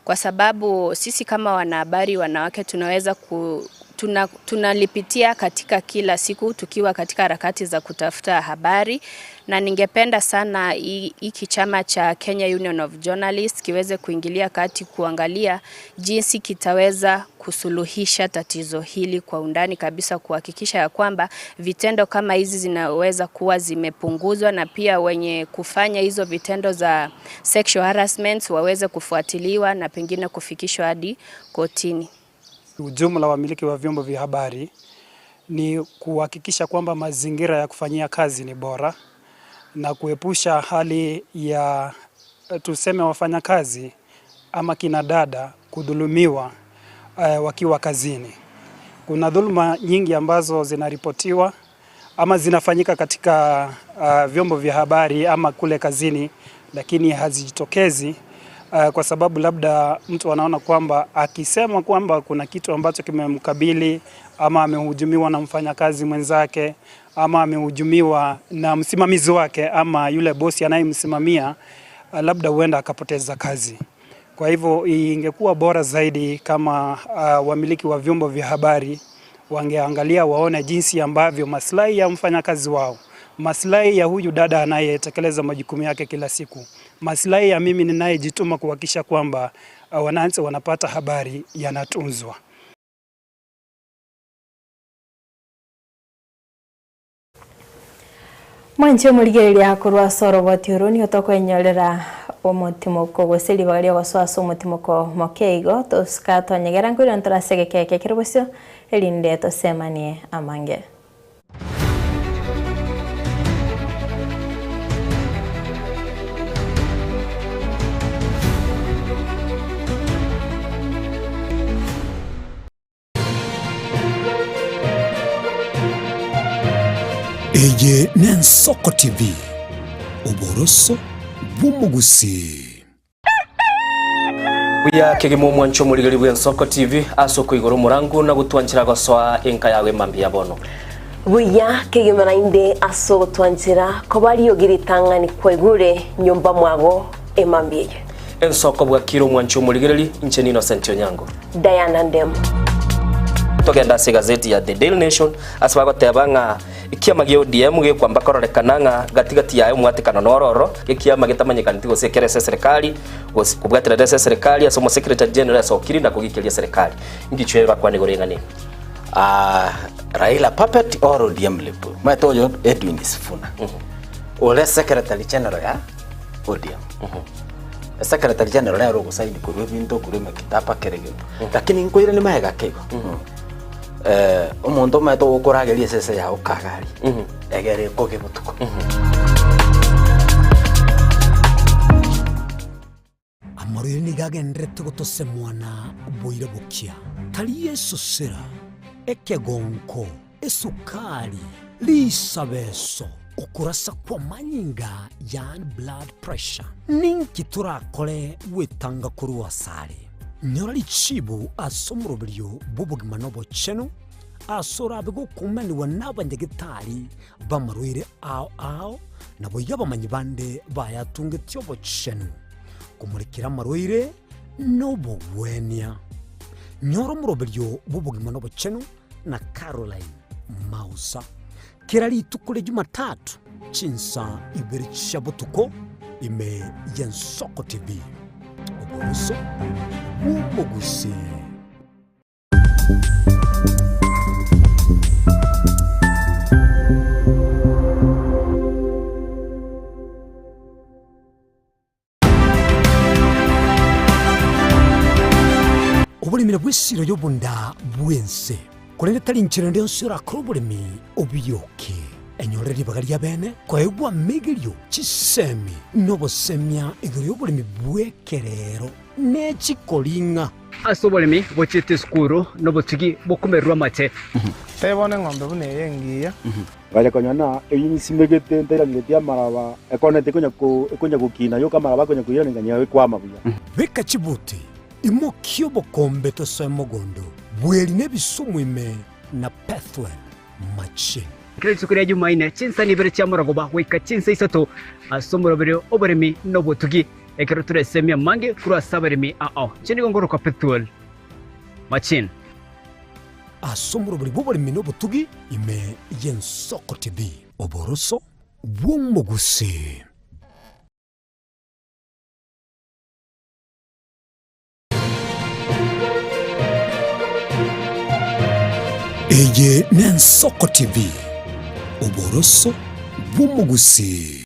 kwa sababu sisi kama wanahabari wanawake tunaweza ku, tuna, tunalipitia katika kila siku tukiwa katika harakati za kutafuta habari, na ningependa sana hiki chama cha Kenya Union of Journalists kiweze kuingilia kati kuangalia jinsi kitaweza kusuluhisha tatizo hili kwa undani kabisa, kuhakikisha ya kwamba vitendo kama hizi zinaweza kuwa zimepunguzwa na pia wenye kufanya hizo vitendo za sexual harassment waweze kufuatiliwa na pengine kufikishwa hadi kotini. Ujumla wamiliki wa vyombo vya habari ni kuhakikisha kwamba mazingira ya kufanyia kazi ni bora na kuepusha hali ya tuseme wafanyakazi ama kina dada kudhulumiwa eh, wakiwa kazini. Kuna dhuluma nyingi ambazo zinaripotiwa ama zinafanyika katika uh, vyombo vya habari ama kule kazini, lakini hazijitokezi uh, kwa sababu labda mtu anaona kwamba akisema kwamba kuna kitu ambacho kimemkabili ama amehujumiwa na mfanyakazi mwenzake ama amehujumiwa na msimamizi wake ama yule bosi anayemsimamia, uh, labda huenda akapoteza kazi. Kwa hivyo ingekuwa bora zaidi kama uh, wamiliki wa vyombo vya habari wangeangalia waone jinsi ambavyo maslahi ya mfanyakazi wao, maslahi ya huyu dada anayetekeleza majukumu yake kila siku, maslahi ya mimi ninayejituma kuhakikisha kwamba uh, wananchi wanapata habari yanatunzwa. Mwanche omorigereria korwa ase oroboti oro nigo tokoenyorera omotimoko gose ribaga ria ogosoa ase omotimoko moke igo tosika twanyegera nkoirana ntorase egekeke ekero bosio erinde tosemanie amange. Eye n'Ensoko TV. Oboroso bw'omogusii. Buya kegima omwancho omorigeri bw'Ensoko TV ase okoigora omorango na gotwanchera gosoa enka yago emambia ya bono. Buya kegima naende ase ogotwanchera koba riogi ritang'ani kwaigure nyomba mwago emambia eye. Ensoko bwakire omwancho omorigereri, inche n'Innocent Onyango. Diana Ndemo. Togende ase egazeti ya The Daily Nation ase bagoteba ng'a ekiama gia ODM gekwamba kororekana ng'a gati gati yaye omwatekano noro ororo, ekiama getamanyekaneti gose ekere ase eserekari gose kobwaterera ase eserekari ase omosecretary general esokiri na kogikeria eserekari. Ngichwe bakwane igoro eng'ana eye. Ah, Raila puppet or ODM lip. Omanyete oyo Edwin Sifuna. Ore secretary general ya ODM. Secretary general nere ogosaini korwa ebinto korwa emekitaba kera egento. Lakini nkoiranie magega ake igo. Eh, omonto omanyete ogokorageria esese yago kagari. Egere ekoge botuko. Amarwaire nigo agendererete gotosemwana boira bokia, tari esosera, ekegonko, esukari, risabeso, okorasa kw'amanyinga yaani blood pressure. Ninki torakore gwetanga korwa asare? Nyora richibu ase omoroberio bw'obogima na obochenu, ase orabe gokumanigwa n'abanyagetari b'amarwaire ao ao, naboigo abamanyi bande bayatungetie obochenu, komorekera amarwaire nobogwenia. Nyora omoroberio bw'obogima nobochenu na Caroline Mausa kera rituko ria Jumatatu chinsa ibere chia botuko ime y'Ensoko TV. Oboroso bw'omogusii. Oboremi nabwo esiro y'obonda bw'ense, korende tari inchera ende yonsi orakore oboremi obiyoke. Enyorere ribaga ri'abeene koegwa amegerio, chisemi, na obosemia igoro y'oboremi bw'ekerero ne chikoring'a. Ase oboremi bochiete esukuru nobotugi bokomererwa amate. Tebia bono eng'ombe buna eye engiya. Ngacha konyora ng'a eyio nsimegete ntairaneretie amaraba, ekonete ekonya ko ekonya gokina yoka amaraba akonya koiraneria ng'a ekwama buya. Beka chibuti, imokia obokombe tosoe mogondo, bweri na ebisumu ime na Pethuel machine. Kera rituko ria Jumaine, chinsani ibere chia morogoba goika chinsa isato ase omoroberio oboremi na obotugi, ekero toresemie amange korwa ase abaremi ao. Inche nigo ngorokwa Pethuel Machine. Ase omoroberi bw'oboremi na obotugi ime y'Ensoko TV. Oboroso bw'omogusii. Eye n'Ensoko TV, oboroso bw'omogusii.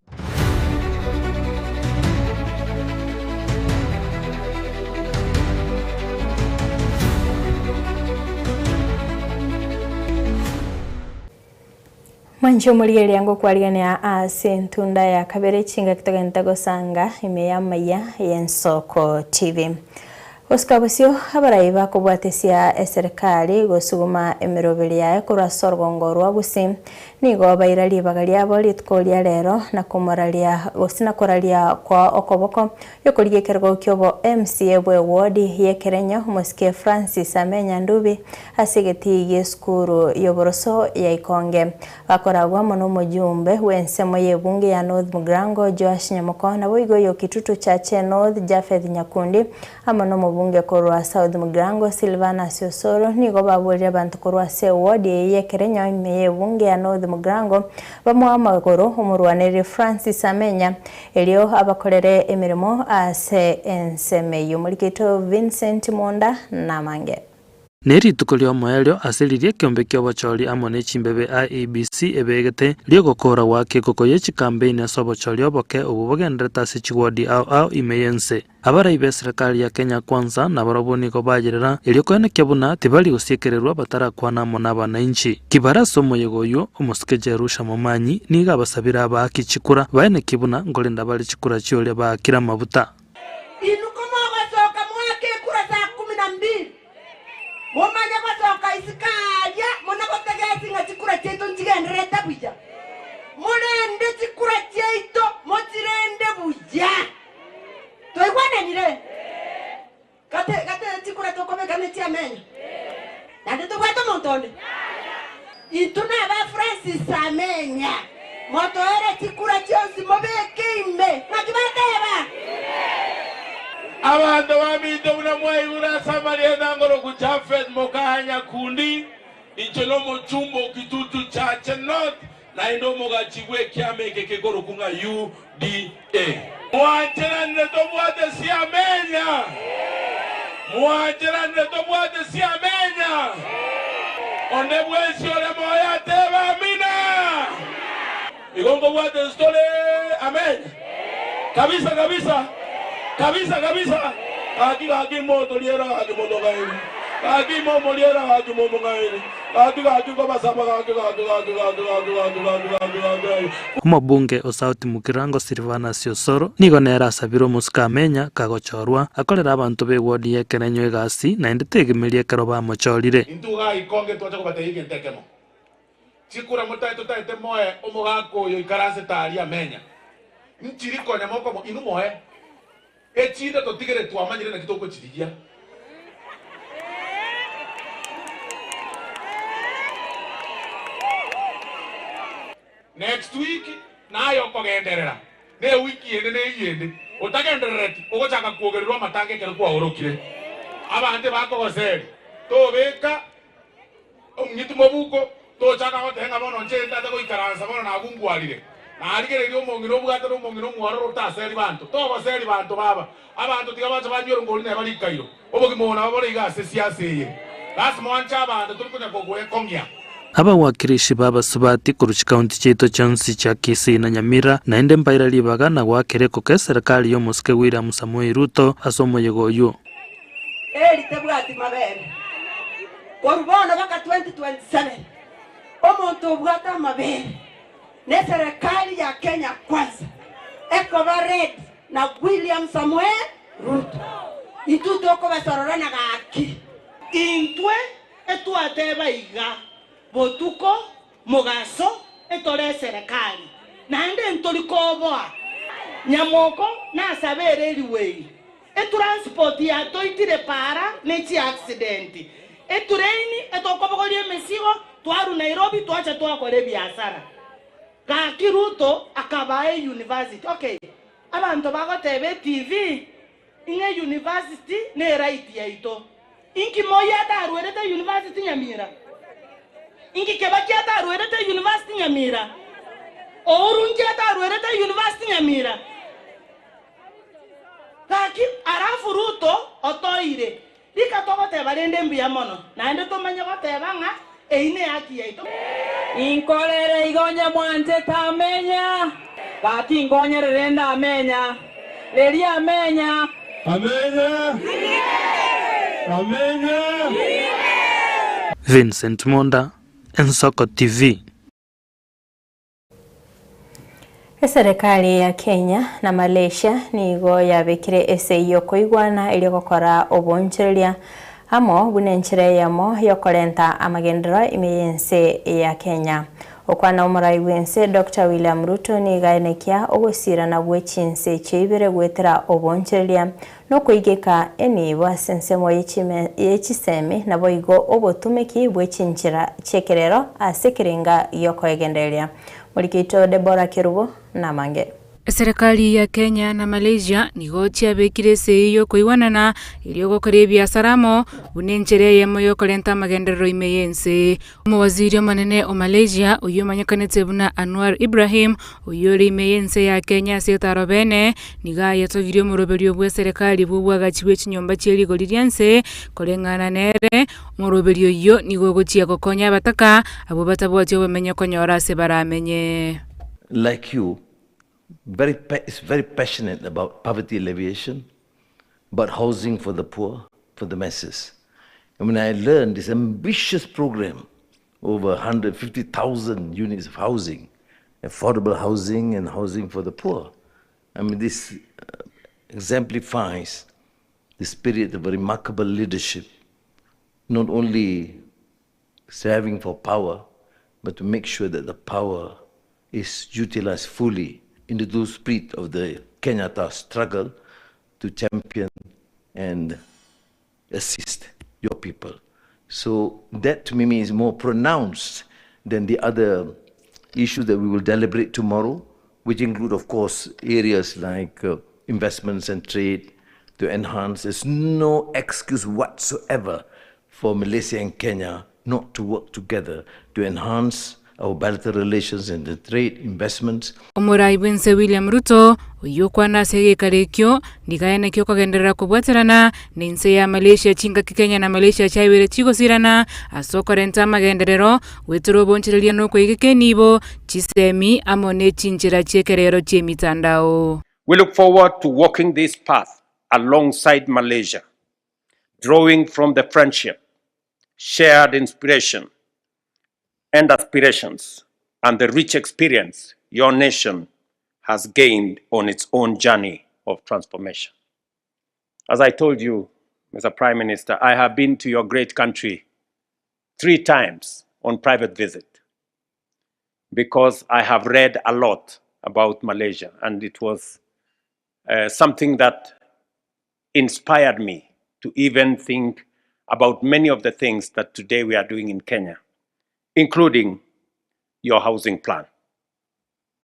Mwanche omorigereria ngokwarigania ase entunda ya kabere chingaki togente gosanga ime y'amaiya y'Ensoko TV. Gosika bosio, abarai bakobwatesia eserekari gosuguma emeroberi yaye korwa ase orogongo rwa Gusii nigo baira ribaga riabo rituko ria rero na komoraria gose na koraria kwa okoboko yokorigia ekerogo kiobo MCA bwe ward y'Ekerenyo omosike Francis Amenya Ndubi ase egetii gi'esukuru y'oboroso ya Ikonge. Bakoragwa amo nomojumbe bw'ensemo y'ebunge ya North Mugrango Joash Nyamoko naboigo oyo Kitutu Chache North Japheth Nyakundi amo nomobunge korwa South Mugrango Silvanus Osoro nigo baborire abanto korwa ase eward eye y'Ekerenyo ime y'ebunge ya North Mugrango bamoe amagoro omorwanereri Francis Amenya erio abakorere emeremo ase ensemo eyio. Omorikito Vincent Monda namange. Ne rituko ri'omoerio ase riria ekeombe ki'obochori amo ne chimbebe IEBC ebegete, ri'ogokoora goaka ekoko ye chikampeini ase obochori oboke obwo bogendererete ase chiwodi ao ao ime y'ense. Abarai b'eserekari ya Kenya Kwanza nabarabwo nigo bayerera erio koenekia buna tibari gosiekererwa batarakwana amo n'abanainchi. Kibare ase omoyega oyio, omosike Jerusha Momanyi nigo abasabire abaaki chikura baenekie buna nkorenda bare chikura chioria baakire amabuta. Inwe komogosoka moake ekura saa kumi na mbili, momanye gosoka isiko aaria, muna gotegereti ng'a chikura chiaito nchigendererete buya. Morende chikura chiaito, Mochirende buya. Twaigwananire? Gate gate chikura tokobeka ne chiamenya. Naende tobwate omonto onde? Intwe naba Francis Amenya. Motoere chikura chionsi mobeke ime. Naki bateba? Abanto baminto buna mwaigure ase amarieta ngoroku Japhet moka Nyakundi, inche nomochumba o Kitutu Chache North, naende omogachi bw'ekiama eke kekorokwa ng'a UDA. Mwancheranire tobwate siamenya? Mwancheranire tobwate siamenya? Onde bwensi ore moyo atebe amina. Igo nkobwate nse tore amenya? Kabisa kabisa kabisa kabisa gaki gaki motoriera gaki motogaini gaki momoriera gaki momong'aini gaki gaki nkobasaba gaki gaki gaki gaki gaki gaki gaki gaki gaki gaki. Omobunge o South Mugirango Silvanus Osoro nigo nere asabire omosike Amenya kagochorwa akorere abanto b'eward y'ekerenyo egasi naende tegemerie ekero bamochorire. Intwe igaa ikonge twacha kobatebia egento ekemo, Chikura motae totaete moe omogaka oyo oikaransete aria amenya. Nchiri konya mokomo inwe moe. Echinde totigere twamanyire naki tokochirigia. Next week naye okogenderera ne ewiki ende ne eyio ende. Otagenderereti ogochaka kwogererwa amatanga ekero kwaorokire. Abanto ebakogoseri tobeka Omong'iti mobuko, tochaka goteba ng'a bono inche ntata goikaransa bono nagungwarire. Narigereria omong'ina obwate na omong'ina omwororo otaseri banto. Togoseri banto baba. Abanto tiga bache banywere ngori neba rikairo. Obogima obo nabo bore iga ase esiasa eye. Lasima oanche abanto tori konya kogwekong'ia. Abawakilishi b'abasubati korwa chikaunti chiaito chionsi chia Kisii na Nyamira naende mbaira ribaga na goakera ekoko eserekari y'omosike William Samoei Ruto ase omoyega oyio. Eri tebwati mabere. Korwa bono baka 2027 omonto obwate amabere neserekari ya Kenya Kwanza ekoba led na William Samoei Ruto. Intwe tokobasorora na gaki. Intwe etwateba iga, Botuko, mogaso, etore eserekari, naende ntori koboa. Nyamoko nasabe ere eriwei. Etransport yatoitire para ne chiaccident. Etrain etokobogoria emesigo twarwa Nairobi twacha twakora ebiasara. Gaki Ruto akabaa euniversity. Okay, abanto bagoteba etv ng'a euniversity ne right yaito. Inki Moi atarwerete euniversity Nyamira? Inki Kibaki atarwerete euniversity Nyamira? Uhuru nki atarwerete euniversity Nyamira? Gaki alafu Ruto otoire, rika togoteba rende mbuya mono, naende tomanye goteba ng'a eyio nehaki yaito. Inkorere igo onye mwanchete amenya, gaki inkonyere rende amenya, riria amenya. Amenya! Amenya! Vincent Monda, Ensoko TV. Eserekari ya Kenya na Malaysia nigo yabekire esegi y'okoigwana erio gokora oboonchoreria amo buna enchera eyemo y'okorenta amagenderero ime y'ense ya Kenya. Okwana omorai bw'ense Doctor William Ruto nigo aenekia ogosirana gwe chinse echio ibere goetera oboonchoreria nokoigeka enibo ase ensemo ye chisemi naboigo obotumeki bwe chinchera chi'ekerero ase ekerenga gi'okoegendereria. Morikeito Deborah Kerubo namange. Eserekari ya Kenya na Malaysia nigo chiabekire esegi y'okoigwanana erio gokora ebiasara amo buna enchera eyemo y'okorenta amagenderero ime y'ense. Omowaziri omonene o Malaysia oyio omanyekanete buna Anwar Ibrahim oyio ore ime y'ense ya Kenya ase etaro bene nigo ayetogirie omoroberio bw'eserekari bw'obwagachi bwe chinyomba chie rigori ri'ense koreng'ana nere Omoroberio oyio nigo ogochia gokonya abataka, abwo batabwati obomenyo konyora ase baramenye. Like you, very is very passionate about poverty alleviation, about housing for the poor, for the masses. And when I learned this ambitious program, over 150,000 units of housing, affordable housing and housing for the poor, I mean, this exemplifies the spirit of remarkable leadership, not only striving for power, but to make sure that the power is utilized fully. in the true spirit of the Kenyatta struggle to champion and assist your people. So that to me is more pronounced than the other issues that we will deliberate tomorrow, which include, of course, areas like uh, investments and trade to enhance. There's no excuse whatsoever for Malaysia and Kenya not to work together to enhance our bilateral relations and the trade investments. Omorai bw'ense William Ruto, oyio okwana ase egekaro ekio, nigo aenekia okogenderera kobwaterana nense ya Malaysia chingaki Kenya na Malaysia chiabeire chigosirana ase okorenta amagenderero, goetera obonchereria na okoigeka enibo, chisemi amo ne chinchera chi'ekerero chi'emitandao. We look forward to walking this path alongside Malaysia, drawing from the friendship, shared inspiration, and aspirations, and the rich experience your nation has gained on its own journey of transformation. As I told you, Mr. Prime Minister, I have been to your great country three times on private visit because I have read a lot about Malaysia, and it was uh, something that inspired me to even think about many of the things that today we are doing in Kenya, including your housing plan.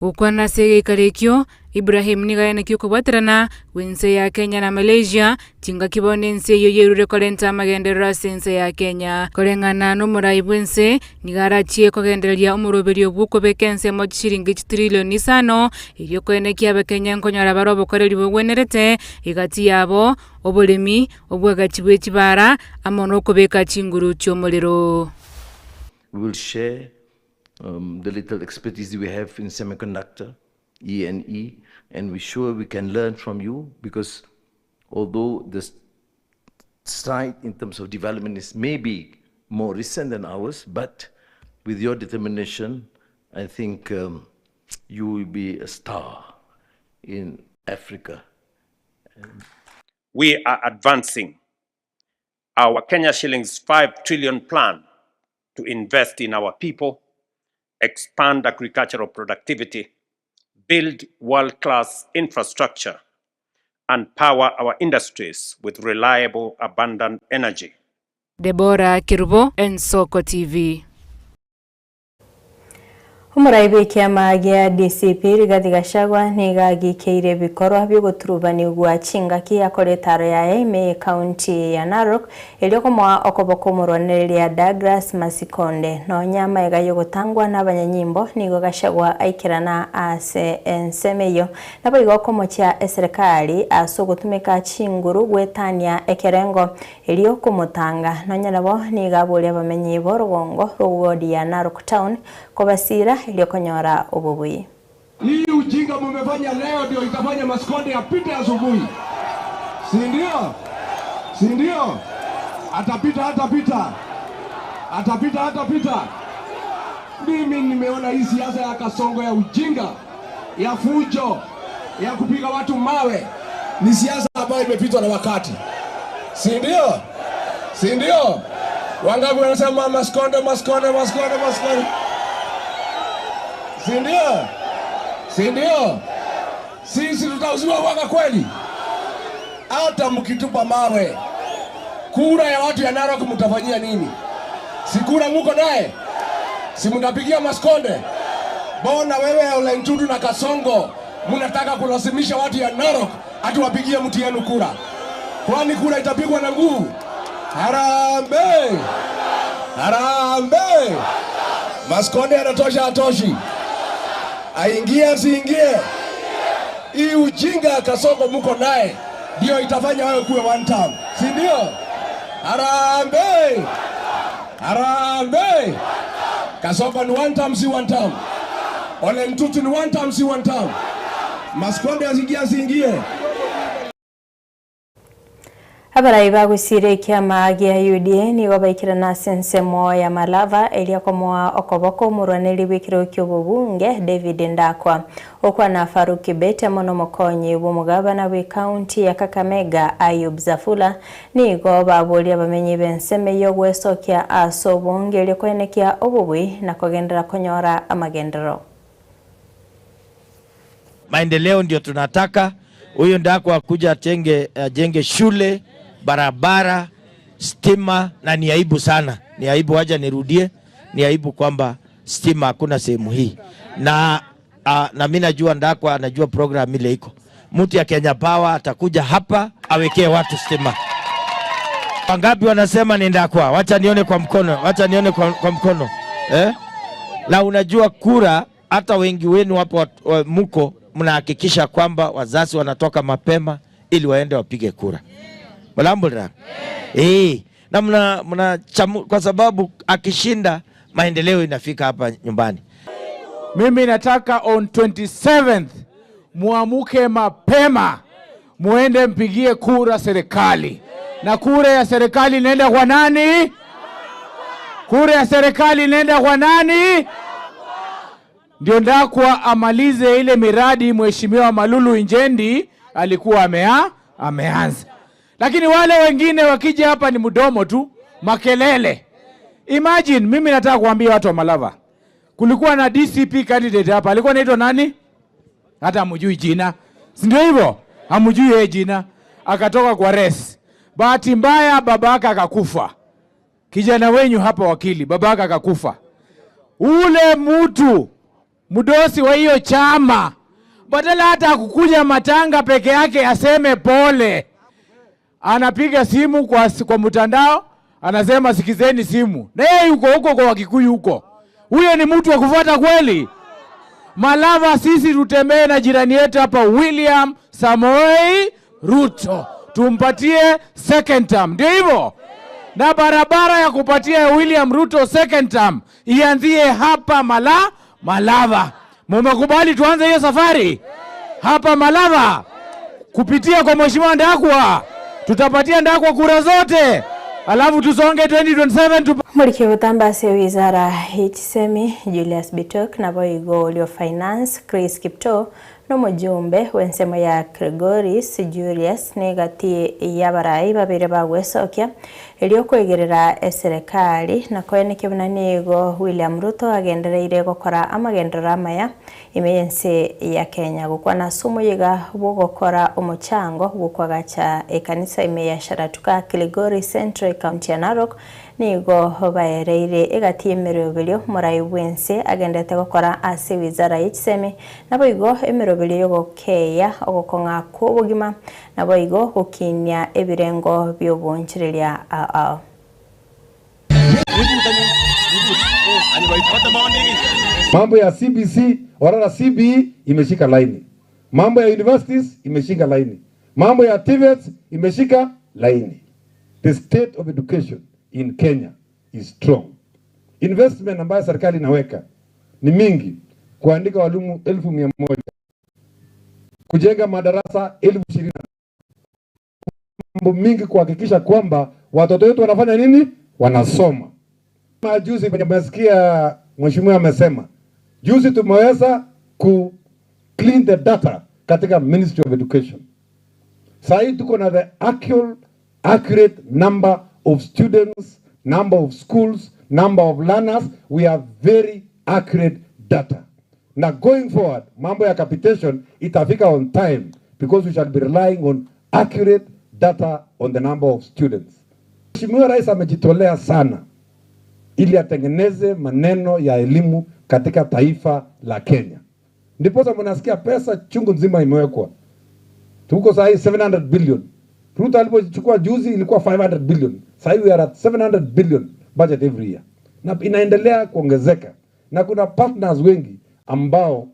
Gokwana ase egeikaro ekio, Ibrahim nigo aenekia okobwaterana gw'ense ya Kenya na Malaysia, chingaki bono ense eyio yerure korenta amagenderero ase ense ya Kenya. Koreng'ana nomorai bw'ense, nigo arachie kogendereria omoroberio bw'okobeka ensemo chishiringi chitrilioni isano, erio koenekia abakenya nkonyora bare obokoreri bogwenerete egati yabo, oboremi, obwagachi bwe chibara, amo nokobeka chinguru chi'omorero. We will share um, the little expertise we have in semiconductor, E and E, and we're sure we can learn from you because although the stride in terms of development is maybe more recent than ours, but with your determination, I think um, you will be a star in Africa. We are advancing our Kenya shillings 5 trillion plan to invest in our people, expand agricultural productivity, build world-class infrastructure, and power our industries with reliable, abundant energy. Deborah Kerubo, Ensoko TV. Omorai bw'ekiama gia DCP Rigathi Gachagua nigo agikeire ebikorwa biogoturubanigwa chingaki akore etaro yaye ime y'ekaunti ya Narok erio komoa okoboko omorwanereria Douglas Masikonde. Nonya amaiga yogotangwa na abanyanyimbo nigo Gachagua aikerana ase ensemo eyio. Naboigo okomochia eserekari ase ogotumeka chinguru gwetania ekerengo erio komotanga. Nonya nabo nigo aboria abamenyi b'orogongo rw'ewodi ya Narok Town Kobasiira erio konyora obobui. Hii ujinga mumefanya leo ndio itafanya Masikonde apite asubuhi, si ndio? Si ndio? Atapita, hatapita, atapita, hatapita. Mimi nimeona hii siasa ya Kasongo ya ujinga, ya fujo, ya kupiga watu mawe ni siasa ambayo imepitwa na wakati, si ndio? Si ndio? Wangapi wanasema Masikonde, Masikonde, Masikonde, Masikonde? Si ndio? Si ndio? Sisi tutauziwa uoga kweli? Hata mkitupa mawe, kura ya watu ya Narok mtafanyia nini? Si kura muko naye? Si mtapigia Masikonde? Bona wewe Ole Ntutu na Kasongo mnataka kulazimisha watu ya Narok ati wapigie mtu yenu kura? Kwani kura itapigwa na nguvu? Harambee! Harambee! Masikonde anatosha, atoshi? Aingie asiingie? Hii ujinga Kasongo muko naye ndio itafanya wewe kuwe one term, si ndio? Harambee! Harambee! Kasongo ni one term, si one term? Ole Ntutu ni one term, si one term? Masikonde asiingie asiingie? Abarai bagusire ekiama gia UDA nigo baikerana ase ensemo ya Malava eria komoa okoboko omorwaneri bw'ekero kia obobunge David Ndakwa. Okwana Farouk Kibet amo na omokonyi bw'omogabana bw'ekaunti ya Kakamega Ayub Zafula nigo baboria abamenyi b'ensemo eyio gwesokia ase obonge erio koenekia obobui na kogenderera konyora amagenderero. Maendeleo ndio tunataka. Huyu Ndakwa akuja atenge, ajenge shule, barabara, stima, na ni aibu sana, ni aibu, waja nirudie, ni aibu kwamba stima hakuna sehemu hii na na mimi najua Ndakwa anajua program ile iko. Mtu ya Kenya Power atakuja hapa awekee watu stima. Wangapi wanasema ni Ndakwa? Wacha nione kwa mkono, wacha nione kwa mkono eh? Na unajua kura, hata wengi wenu hapo muko mnahakikisha kwamba wazazi wanatoka mapema ili waende wapige kura. Mulambulira? Eh, na mna chamu, kwa sababu akishinda maendeleo inafika hapa nyumbani. Mimi nataka on 27th muamuke mapema muende mpigie kura serikali. Na kura ya serikali inaenda kwa nani? Kura ya serikali inaenda kwa nani? Ndio Ndakwa amalize ile miradi Mheshimiwa Malulu Injendi alikuwa ameanza. Lakini wale wengine wakija hapa ni mdomo tu, makelele. Imagine, mimi nataka kuambia watu wa Malava, kulikuwa na DCP candidate hapa, alikuwa anaitwa nani? Hata hamjui jina, si ndio hivyo? Hamjui yeye jina. Akatoka kwa race. Bahati mbaya babaka akakufa. Kijana wenyu hapa wakili, babaka akakufa. Ule mtu mdosi wa hiyo chama, badala hata kukuja matanga peke yake aseme pole, anapiga simu kwa mtandao, anasema sikizeni simu. Na yeye yuko huko kwa Wakikuyu huko. Huyo ni mtu wa kufuata kweli? Malava sisi tutembee na jirani yetu hapa William Samoei Ruto, tumpatie second term, ndio hivyo. Na barabara ya kupatia William Ruto second term ianzie hapa Malava. Mumekubali tuanze hiyo safari hapa Malava kupitia kwa Mheshimiwa Ndakwa? Tutapatia Ndakwa kura zote, alafu tusonge 2027. Muliki butambase wizara y'ekisemi Julius Bitok nabo igo lyo finance Chris Kiptoo n'omujumbe w'ensemo ya Gregoris Julius negati y'abarayi babere bagwesokia eryokwegerera eserikali na koeneke buna nigo William Ruto agendereire gokora amagendero amaya ime y'ense ya Kenya gokwana sumo yiga bwogokora omochango gwokwagacha ekanisa ime ya Sharatuka Kilgori Central County ya Narok nigo baereire egati emeroberio morai bwense agendete gokora ase wizara y'ekisemi nabo igo emeroberio yogokeya ogokong'a kw'obogima nabo igo gokinia ebirengo by'obonchereria ao. Mambo ya CBC warara CBE imeshika laini, mambo ya universities imeshika laini, mambo ya TVET imeshika laini. The state of education in Kenya is strong. Investment ambayo serikali inaweka ni mingi, kuandika walimu 100,000, kujenga madarasa 20,000, mambo mingi kuhakikisha kwamba watoto wetu wanafanya nini? Wanasoma. Majuzi nimesikia mheshimiwa amesema juzi tumeweza ku clean the data katika Ministry of Education. Sasa hii tuko na the actual accurate number of students, number of schools, number of learners. We have very accurate data. Na going forward, mambo ya capitation itafika on time because we shall be relying on accurate data on the number of students. Mheshimiwa Rais amejitolea sana ili atengeneze maneno ya elimu katika taifa la Kenya. Ndiposa mnasikia pesa chungu nzima imewekwa. Tuko saa hii 700 billion. Ruto alipochukua juzi ilikuwa 500 billion. Saa hii we are at 700 billion budget every year. Na inaendelea kuongezeka. Na kuna partners wengi ambao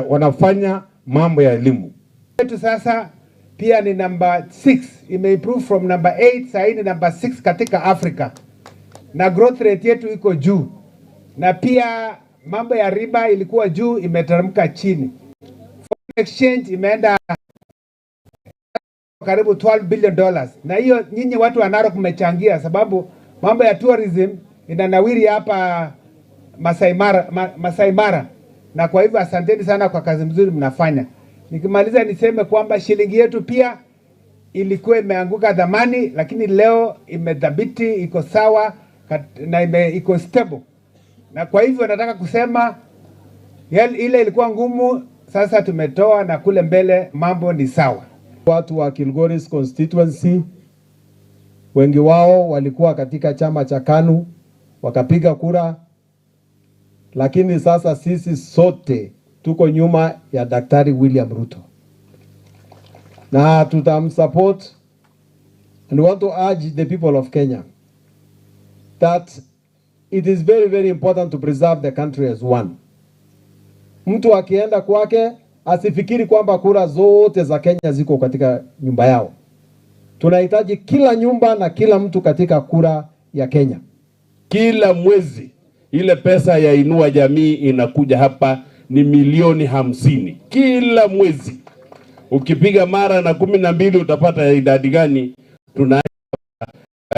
wanafanya mambo ya elimu. Yetu sasa pia ni number 6, imeimprove from number 8, saa hii ni number 6 katika Afrika. Na growth rate yetu iko juu. Na pia mambo ya riba ilikuwa juu, imeteremka chini. Foreign exchange imeenda karibu twelve billion dollars. Na hiyo nyinyi watu wa Narok mmechangia, sababu mambo ya tourism inanawiri hapa Masai Mara. Na kwa hivyo asanteni sana kwa kazi mzuri mnafanya. Nikimaliza niseme kwamba shilingi yetu pia ilikuwa imeanguka dhamani, lakini leo imedhabiti, iko sawa na iko stable. Na kwa hivyo nataka kusema ile ilikuwa ngumu, Sasa tumetoa na kule mbele mambo ni sawa. Watu wa Kilgoris constituency wengi wao walikuwa katika chama cha KANU wakapiga kura, lakini sasa sisi sote tuko nyuma ya Daktari William Ruto na tutamsupport, and we want to urge the people of Kenya that it is very very important to preserve the country as one. Mtu akienda kwake asifikiri kwamba kura zote za Kenya ziko katika nyumba yao. Tunahitaji kila nyumba na kila mtu katika kura ya Kenya. Kila mwezi ile pesa ya Inua Jamii inakuja hapa ni milioni 50 kila mwezi. Ukipiga mara na 12 utapata idadi gani tuna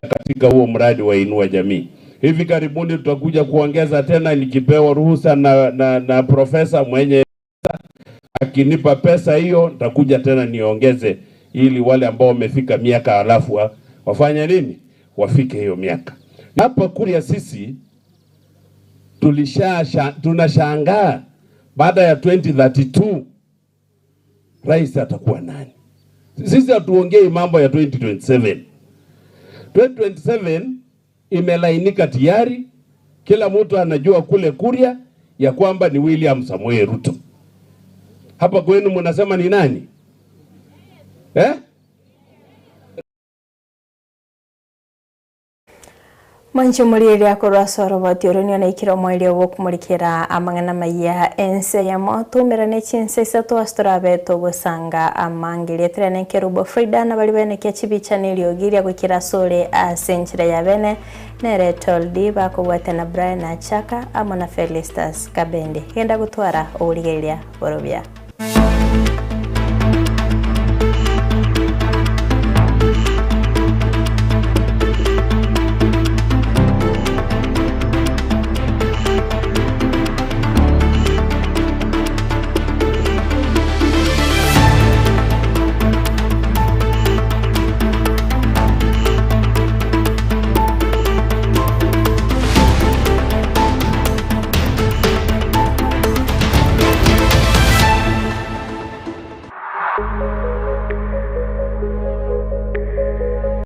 katika huo mradi wa Inua Jamii. Hivi karibuni tutakuja kuongeza tena, nikipewa ruhusa na profesa mwenye akinipa pesa hiyo, nitakuja tena niongeze, ili wale ambao wamefika miaka halafu wafanye nini, wafike hiyo miaka. Hapa Kuria sisi tunashangaa baada ya 2032 rais atakuwa nani? Sisi hatuongei mambo ya 2027. 2027 imelainika tayari, kila mtu anajua kule Kuria ya kwamba ni William Samoei Ruto. Hapa kwenu mnasema ni nani? Eh? Mwancho muriere akorwa soroboti oronio na ikiro mwaire ogokumurikira amang'ana maya ense ya moto merane chinse isato asitorabe togosanga amangeria tirane nkerubo Frida na bari bene kia chibicha niliogiria gwikira sore ase enchera ya bene nere Toldi bakobwate na Brian Achaka amo na Felistas Kabende genda gutwara ourigeria borobia.